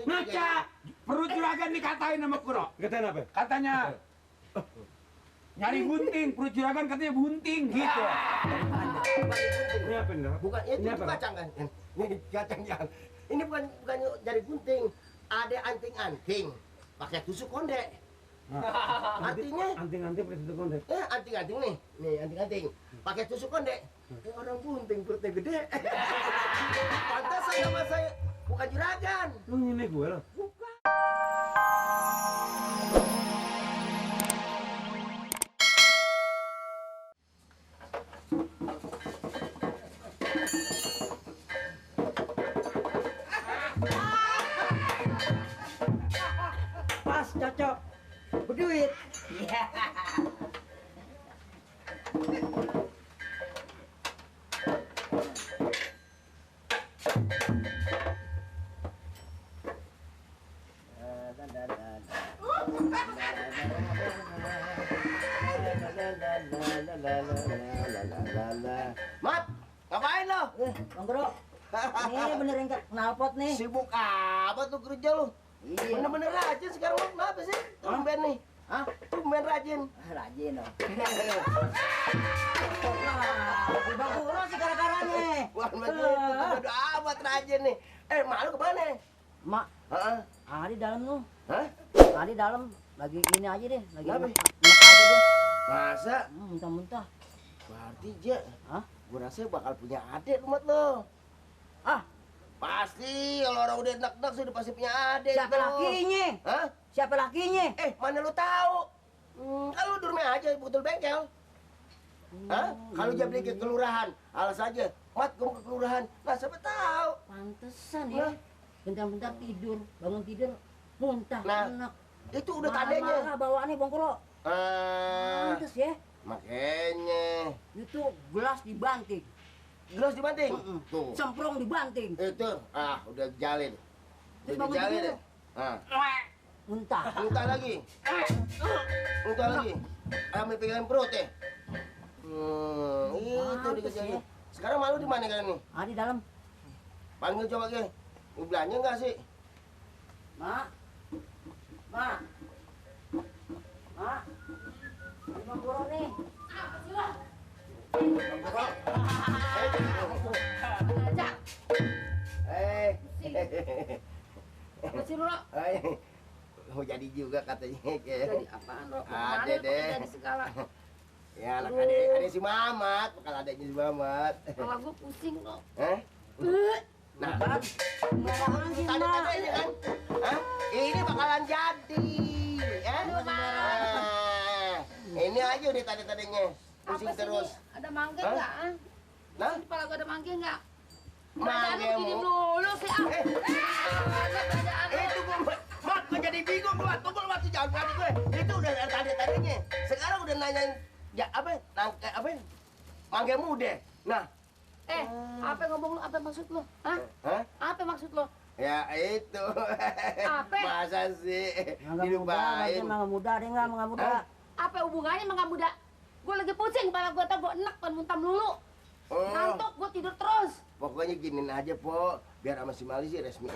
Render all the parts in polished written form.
Ngaca, perut juragan dikatain sama Kuro. Katain apa? Katanya nyari bunting, perut juragan katanya bunting gitu. Ini apa enggak? Bukan itu kacang kan? Ini kacang yang. Ini bukan jari gunting. Ada anting-anting pakai tusuk konde. Artinya anting-anting pakai tusuk konde. Anting-anting nih. Nih anting-anting pakai tusuk konde. Orang bunting perutnya gede. Pantas sama saya bukan juragan. Lu ngine gue loh. Bukan. Pas, cocok. Berduit. Iya. Mat, ngapain lo? Bang Bro. Ini benerin knalpot nih. Sibuk apa tuh kerja lu? Iya. Bener-bener rajin sekarang lu. Kenapa sih? Tumben nih. Hah? Tumben rajin. Rajin dong. Bang Bro sih gara-garanya. Bukan begitu, udah amat rajin nih. Mak lu kemana? Mak, Heeh. di dalam lu. Hah? Di dalam lagi ini aja deh, lagi Kenapa? enak aja deh. Masa? Muntah-muntah. Berarti Ja, Hah? gua rasa bakal punya adik rumah lo. Ah, Pasti, kalau orang udah enak-enak sudah pasti punya adik. siapa tuh. lakinya? Hah? Siapa lakinya? Mana lu tahu? Kan lu di rumah aja, betul bengkel. Hah? Kalau dia beli ke kelurahan, alas aja. Mat, gua mau ke kelurahan. Nah, siapa tahu? Pantesan ya. Hah? Bentar-bentar tidur, bangun tidur, muntah, Nah, enak. Itu udah tandanya. Marah bawaannya Bang Kro. Pantes ya. Makanya. Itu gelas dibanting. Gelas dibanting. Mm-mm. Tuh. Semprong dibanting. Itu, udah jalin. Terus Udah bangun jalin. tidur. Muntah. Muntah lagi. Muntah lagi. Ambil pegangin perut ya. Itu Pantes dikejarin. ya. Sekarang malu di mana kan nih? Di dalam. Panggil coba ke. Mau belanja enggak sih? Mak. Mak. Mak. Ini Bang Kro nih. Apa sih, Ro? Mau jadi juga katanya. Jadi apaan, Ro? Ada Kemana deh. Jadi segala. Ya anak ada si Mamat, bakal adanya si Mamat. Kepala gue pusing, Ro. Hah? Nah, Apaan sih, tadi Mak? aja kan? Hah? Ini bakalan jadi, ya? Ini aja udah tadi-tadinya. Pusing Apa sih terus. ini? Ada mangga Hah? nggak? Ah? Nah, Kepala gue ada mangga nggak? Mangga Belanjaan lu gini mu. dulu sih, ah. Eh. Belanjaan lu. itu gua, Mat, gua jadi bingung gua. Tunggu waktu jangan berani gue. Itu udah dari tadi-tadinya. Sekarang udah nanyain, ya apa? Apa? Mangga muda. Nah, Apa ngomong lu? Apa maksud lu? Hah? hah? Apa maksud lu? Ya itu. Apa? Masa sih Mangga muda, dilupain? mangga muda, ada nggak mangga muda? Hah? Apa hubungannya sama kamu, muda? Gue lagi pusing, kepala gue tau gue enak, kan muntah melulu. Oh, Ngantuk, gue tidur terus. pokoknya giniin aja, Po. Biar sama si Mali sih resmiin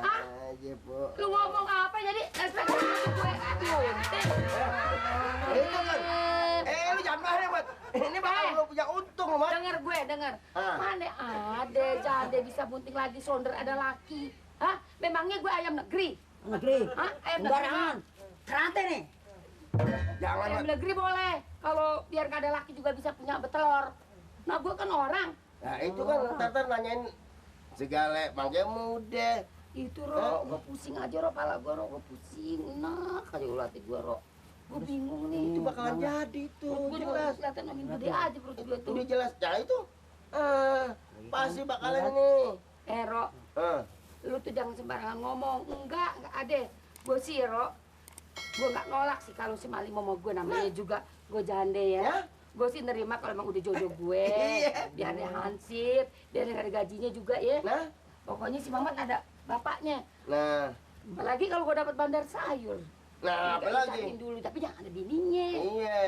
aja, Po. Lu ngomong apa jadi? Respect gue. Itu kan. Lu jangan marah, Mat. Ini bakal lu punya untung, Mat. Dengar gue, dengar. Ah. Mana ada jande bisa bunting lagi, sonder ada laki. Hah? Memangnya gue ayam negeri? Negeri. Hah? Ayam Sembarangan. Terate nih. Jangan, Ayam Mat. negeri boleh. Kalau biar gak ada laki juga bisa punya betelor. Nah, gue kan orang. Nah, itu kan ntar nanyain segala mangga muda. Itu, Ro. Gue pusing aja, Ro. Pala gue, Ro. Gue pusing. Enak aja ulah hati gue, Ro. Gue bingung nih. Itu bakalan jadi tuh, Perut gue juga jelas. kelihatan makin gede aja perut gue tuh. Udah jelas. Nah, itu. Pasti bakalan nih. Ro, Ah. lu tuh jangan sembarangan ngomong. Enggak ada. Gue sih, Ro. Gue nggak nolak sih kalau si Mali mau gue, namanya juga gue jande ya. Ya? Gue sih nerima kalau emang udah jodoh gue. Iya. Biar dia hansip, biar dia ada gajinya juga ya. Nah, Pokoknya si Mamat ada bapaknya. nah, Apalagi kalau gue dapat bandar sayur. nah, apa Udah lagi? usahain dulu, tapi jangan ada bininya. Iya.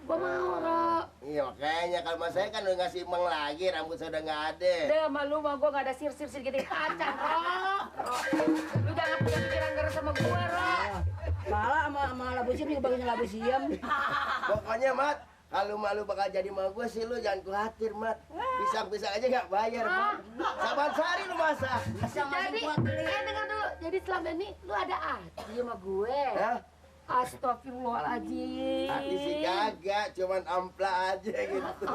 Gua mau, Ro. Iya makanya kalau mas saya kan udah ngasih emang lagi, rambut saya udah nggak ada. Deh, malu mah gua nggak ada sir-sir segede kaca, Ro. Lu jangan punya pikiran keras sama gua, Ro. Salah sama labu siam juga bagusnya labu siam. Pokoknya Mat, kalau malu bakal jadi sama gue sih lu jangan khawatir Mat. Pisang-pisang aja nggak bayar Mat. Saban sehari lu masak. Jadi, dengar dulu. Jadi selama ini lu ada hati sama gue. Hah? Astagfirullahaladzim. Hati sih kagak, cuman ampla aja gitu.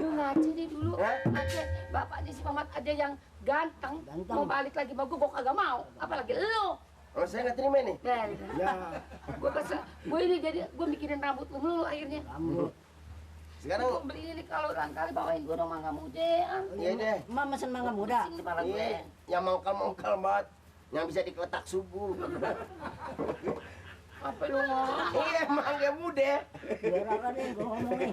Lu ngaji nih dulu. Hah? Aja, bapaknya si Mamat ada yang ganteng. Ganteng. Mau balik lagi sama gue kagak mau. Apalagi lu. Oh saya nggak terima nih. Dan Ya. gue ini jadi gue mikirin rambut lu mulu akhirnya. Rambut. Sekarang Gue beli ini kalau kali bawain gue dong mangga muda. iya deh. Emak mesen mangga muda. Pusing kepala gue. Iya, yang mongkal-mongkal Mat. Yang bisa dikeletak subuh. Apa lu ngomong? Iya mangga muda. Biar apa nih gua ngomong nih.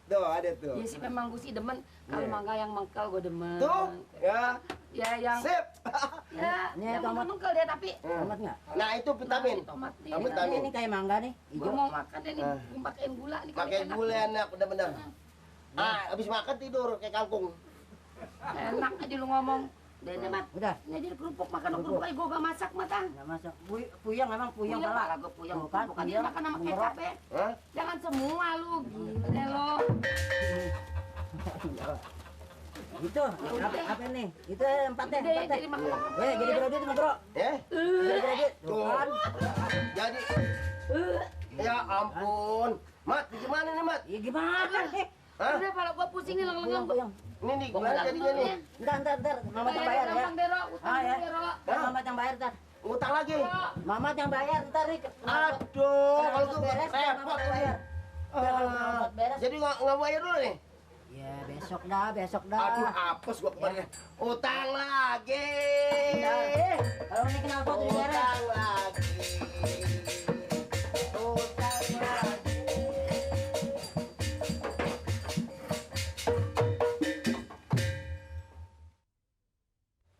Tuh ada tuh. Ya sih memang gue sih demen. Kalau Iya. mangga yang mengkal gue demen. Tuh ya. Ya yang Sip. ya Ini yang tomat. mengkal dia tapi. Tomat nggak? Nah itu vitamin. Tomat nih. Tomat vitamin. Ini kayak mangga nih. Gue Hijau. mau makan deh nih. Gue pakein gula nih. Pakai enak. gula enak bener-bener. Habis makan tidur kayak kangkung. Enak aja lu ngomong. Dan Mat, Udah. ini aja kerupuk makan kerupuk aja gue gak masak matang. Nggak masak. Puyeng emang puyeng pala. Gue puyeng. Tuh kan, Bukan puyeng, makan sama mengorok. kecap ya. Hah? Jangan semua lu, gila lo. Itu apa nih? Itu empatnya. Udah ya, Empatnya. jadi makan. Jadi berapa duit sama bro? Ya? Jadi berapa duit? Tuh Tuh. kan. Jadi ya ampun. Mat, gimana nih Mat? Ya gimana nih? Hah? Udah kalau gue pusing nih Puyeng, lengang-lengang. puyeng. Ini nih gimana jadinya nih? Ntar. Mamat yang bayar ya. Gampang deh, Ro. Utang Ah ya. dulu, Ro. Mamat yang bayar ntar. Utang lagi. Mamat yang bayar ntar nih. Aduh, kalau gue beres, repot Mamat yang ini. bayar. Mamat beres. Jadi nggak bayar dulu nih? Ya besok dah, besok dah. Aduh, apes gua kemarin. Utang lagi. Kalau ini kenal pot di beres. Utang lagi. Utang lagi.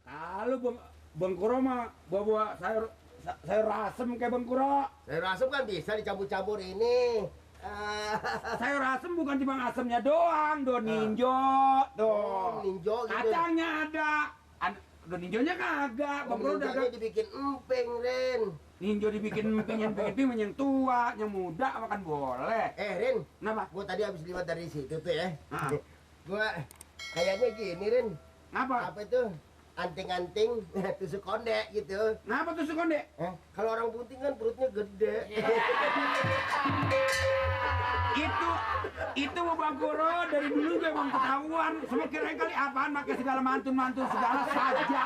Kalau Bang Kuro mah bawa sayur asem kayak Bang Kuro. Sayur asem kan bisa dicampur-campur ini. Sayur asem bukan cuma asemnya doang, do ninjo, Oh, ninjo gitu. Kacangnya ada. Do ninjonya kagak. Bang Kuro udah Ninjonya dibikin emping, Ren. ninjo dibikin pengen yang tua, yang muda makan boleh. Ren, Kenapa? gua tadi habis lewat dari situ tuh ya. Ah. Gua kayaknya gini, Ren. Ngapa? Apa itu? Anting-anting tusuk konde gitu. Ngapa tuh konde? Kalau orang bunting kan perutnya gede. Itu Bang Kuro dari dulu memang ketahuan. Semua kirain kali apaan pakai segala mantun segala saja.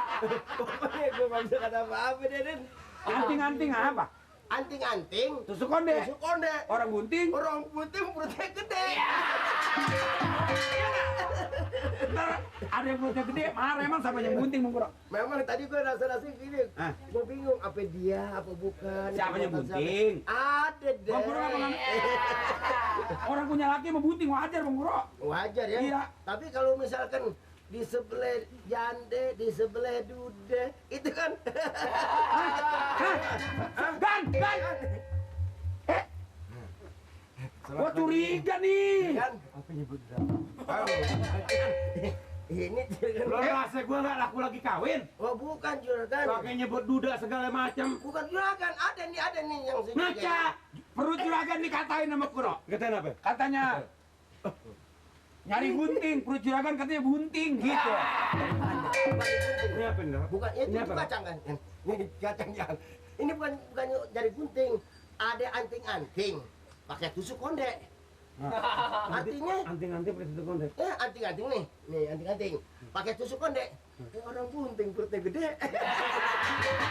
Pokoknya gua nggak bisa kata apa-apa deh, Ren. Anting-anting apa? Anting-anting Tusuk konde. tusuk konde. Orang bunting. Orang bunting perutnya gede. Ntar ada yang perutnya gede, marah emang sama yang bunting Bang Kuro. Memang tadi gua rasa-rasa gini. Hah? Gua bingung apa dia, apa bukan. Siapa yang Apa bunting? Ada deh. Bang Kuro apa orang punya laki sama bunting wajar Bang Kuro. Wajar ya. Iya. Tapi kalau misalkan di sebelah jande, di sebelah dude, itu kan. Gan! Gua curiga nih. Kan? Ini Lo juragan. rasa gua nggak laku lagi kawin? Oh bukan juragan. Pakai nyebut duda segala macam. Bukan juragan. Ada nih yang Ngaca! Perut juragan dikatain sama Kuro. Katain apa? Katanya nyari bunting, perut juragan katanya bunting gitu. Ini apa nih? Bukan itu Ini apa? kacang kan? Ini kacang yang. Ini bukan dari gunting. Ada anting-anting. Pakai tusuk konde. Artinya Anting-anting pakai tusuk konde. anting-anting nih. Nih anting-anting. Pakai tusuk konde. Orang bunting perutnya gede.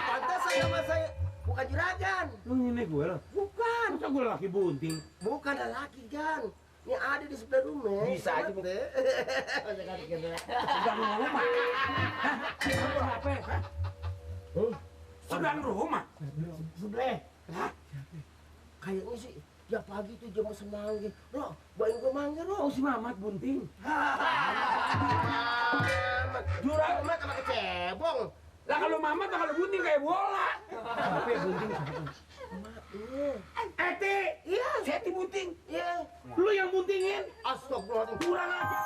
Pantas saya sama saya. Bukan juragan. Lu nyinir gue loh. Bukan. Masa gua laki bunting? Bukan laki kan. Ini ada di sebelah rumah. Bisa aja, Bu. deh. Masa kali kena. Sedang rumah. Kenapa? Sedang rumah. Sebelah. Kayaknya sih ya pagi tuh jam semanggi. Roh, bawain gua mangga, Roh. Oh si Mamat bunting. Juragan mah sama kecebong. Lah kalau Mamat lah kalau bunting kayak bola. Tapi bunting Iya. Eti, Iya. Seti bunting. Iya. Lu yang buntingin. Astagfirullahaladzim. Kurang aja.